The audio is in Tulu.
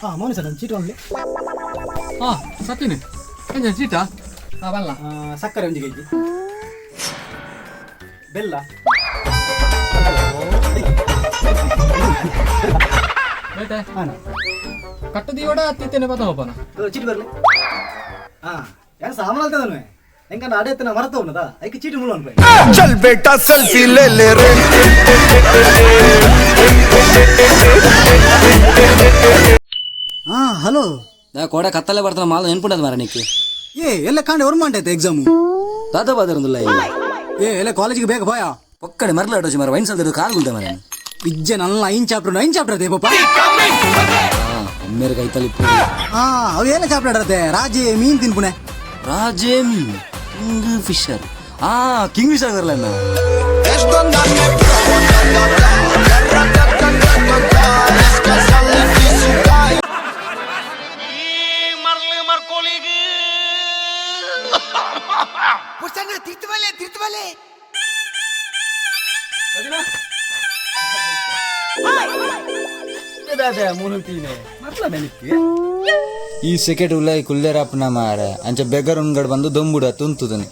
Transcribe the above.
ಆ ಮೌನಿ ಸರ್ ಚೀಟ್ ಒನ್ಲಿ. ಆ ಸಚಿನ್, ಎಂಜ ಚೀಟ ಆ ಬಲ್ಲ. ಸಕ್ಕರೆ 1 ಕೆಜಿ, ಬೆಲ್ಲ. ಬೇಟೆ. ಹಾಂ. ಕಟ್ಟು ದೀವಡ ಅತ್ತಿತ್ತೇನೆ ಬತ್ತ ಹೋಪನ. ಚೀಟ್ ಬರಲಿ. ಹಾಂ, ಯಾರು ಸಾಮಾನು ಅಲ್ತದನ್ವೆ ಎಂಕಂಡ ಅಡೆ ಮರತ ಉನ್ನದ ಐಕ್ ಚೀಟಿ ಮುಳ್ಳು ಅನ್ಪೈ. चल बेटा, सेल्फी ले ले रे. ಹಾಂ, ಹಲೋ. ಕೋಡೆ ಕತ್ತಲೆ ಬರ್ತಾನ ಮಾಲ್ ನೆನ್ಪುಂಡದ ಮಾರ ನಿಕ್. ಏ, ಎಲ್ಲ ಕಾಂಡೆ ಒರ್ಮಾಂಟೈತೆ ಎಕ್ಸಾಮು. ದಾದ ಬಾದರುಂದುಲ್ಲ. ಏ, ಎಲ್ಲ ಕಾಲೇಜಿಗೆ ಬೇಗ ಬಾಯ. ಪೊಕ್ಕಡೆ ಮರ್ಲ ಆಟೋಜಿ ಮಾರ, ವೈನ್ ಸಲ್ದಿರು ಕಾಲ್ ಗುಲ್ದೆ ಮಾರ. ಇಜ್ಜೆ ನಲ್ಲ ಐನ್ ಚಾಪ್ಟರ್, ಐನ್ ಚಾಪ್ಟರ್ ಅದೇ ಪಾಪ. ಅಮ್ಮೇರ್ ಕೈತಲಿ. ಹಾ, ಅವು ಏನ ಚಾಪ್ಟರ್ ಅದೇ, ರಾಜೆ ಮೀನ್ ತಿನ್ಪುಣೆ. ರಾಜೇಮ್ ಕಿಂಗ್ ಫಿಶರ್, ಆ ಕಿಂಗ್ ಫಿಶರ್ ಬರಲ್ಲ. ಈ ಸೆಕೆಟ್ ಉಲಾಯಿ ಕುಲ್ಲೇರಪ್ಪನ ಮಾರ, ಅಂಚ ಬೆಗರ್ ಉಂಗಡ್ ಬಂದು ದೊಂಬುಡ ತುಂತುದನೆ.